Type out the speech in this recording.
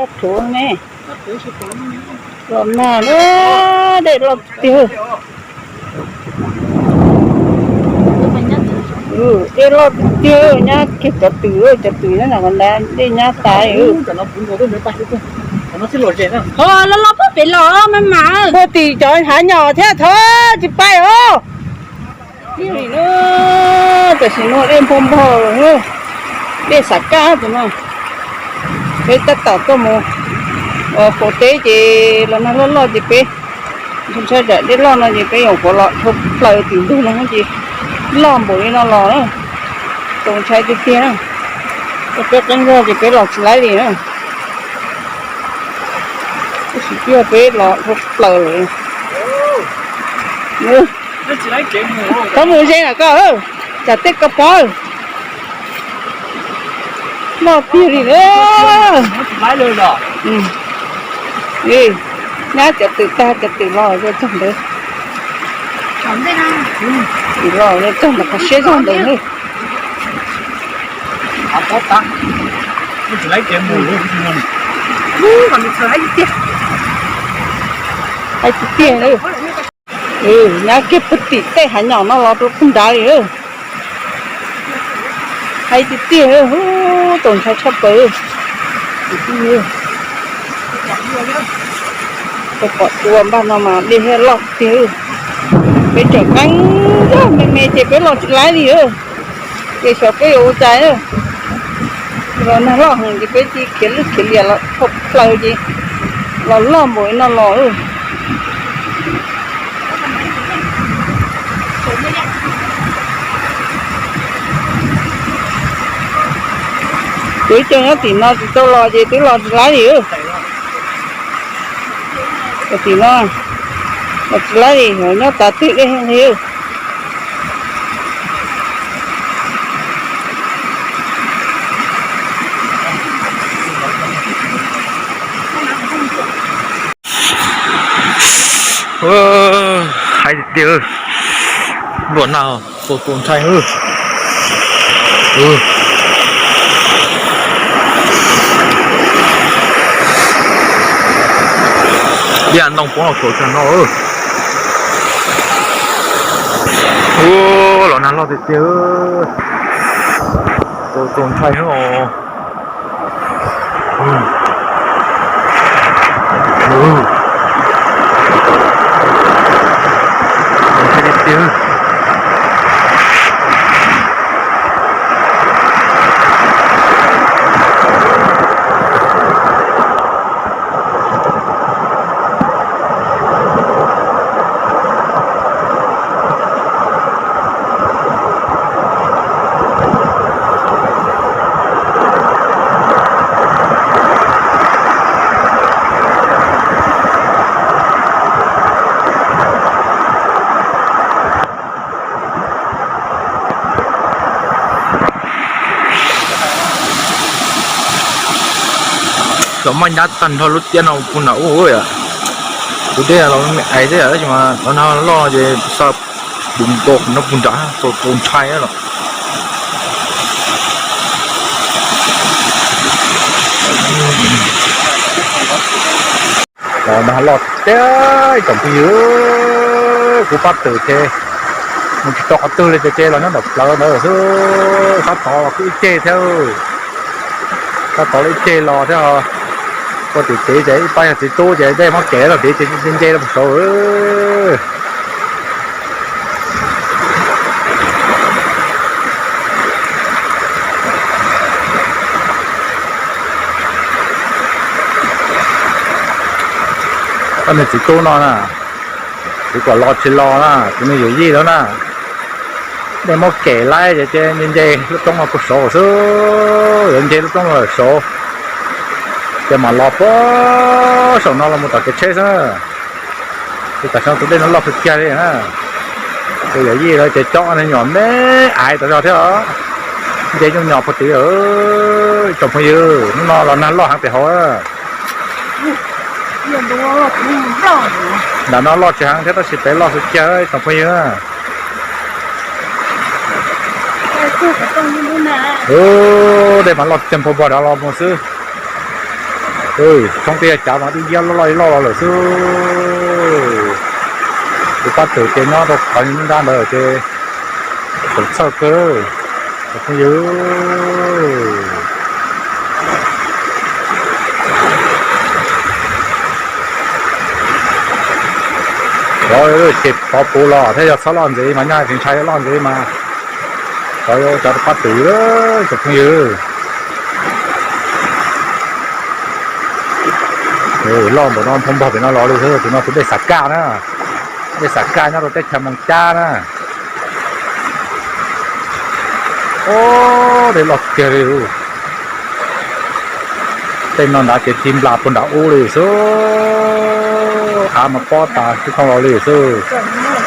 Thuv ne, los nag na, dej loj tiag. Dej loj tiag, nyab kiag cov twm, cov twm nyob nram qhov ntawd dej nyab tas. Ho los los puag pem los mas mas. Puag tim cov hav nyom thiab thov tsis pais os. Tam sim no dej npau npog, dej xam kaj tus no. Peb tab tom tuaj mus faus teb ces los nag loj loj ces peb ntshai tsam dej loj no ces peb yuav kuv los dhau plaws tim ntug no ces loj npaum li no los na. Txaus ntshai tiag tiag na. Peb qeeb zog ces peb los tsis laib li na. Tab sis peb los dhau plaws lawm. Txhob mus ze na koj, tsam tej koj pov. Loj tiag li na. Nyab cov twm tag cov twm los txog ntawd. Twm los txog ntawd qhov siab zog ntawd ne. Hais tiag tiag, nyab kiag puag tim tej hav nyom no los rau puag nrad li. Hais tiag tiag, txaus ntshai tshaj plaws. Peb pom tua npaj no mas dej thiaj loj tiag. Peb tseem qeeb zog me me ces peb los tsis laib li. Ces xyov peb yuav ua cas. Los nag loj heev ces peb cia khiav lwj khiav liam los dhau plaws ces los loj npaum li no los. Kuv ib co nyob tim no tsis tau los ces twb los tsis laib li. Tim no los tsis laib li, nyob tas twg dej li. Hais tiag, ntuj na, txaus txaus ntshai. Liaj ntoo poob los saum tag no. Ua los nag loj tiag tiag, txaus txaus ntshai os. Cov maj nyab tag nrho lub tiaj no puag nram ub yom. Tus dej los me ais thiab tab sis mas los nag loj ces xa pus nkaus no puag nrad, txaus ntshai los. Los nag loj tiag tsoom phooj ywg, kuv pab twm ces mus tsis tau qhov twg li ces los nyob ntawm plawv ntawd xwb, sab tod los kuj ib ceg thiab. Sab tod los ib ceg los thiab, ua tim tid ces ib pab yog txiv tub ces dej muab kev los tid ces nce nce los saud. Koj niag txiv tub no na, kuv kom los tsis los na, kuv niag yawm yij lawm na. Dej muab kev laib ces nce nce lub roob no puag saud xwb, yuav nce lub roob no lawm saud ces mam los puag saum no los mus tom kev tsheb xwb. Ces tam sim no tus dej no loj kawg kiag li na. Tus yawm yij lawv ces coj me nyuam me aiv tom zog thiab os, nce nyuj nyos puag tid. Tsoom phooj ywg, hnub no los nag loj heev pem hauv. Nram no loj tsis heev thiab tab sis pem loj kawg kiag tsoom phooj ywg. Dej mas loj tiag npau npog rov los mus xwb. Thoob tej cav mas dub nciab loj loj li loj los lawm xwb. Tus pab twm ces nyob rau qhov ntab ntawd ces txawm txhawj kawg cov phooj ywg. Cov ces pov puv los thiab, yog txhob loj ntxiv mas nyob tsis ntshai, yog loj ntxiv mas cov cov pab twm cov phooj ywg. Loj npaum no nphoo npog pem no los li xwb. Tus no tus dej Xam Kaj na, dej Xam Kaj nyob rau teb chaws Moos Cab na. Ob, dej loj kiag li. Tej no nrad ces ci nplas puag nram ub li xwb. Av mas pob tas xwb, thooj los li xwb.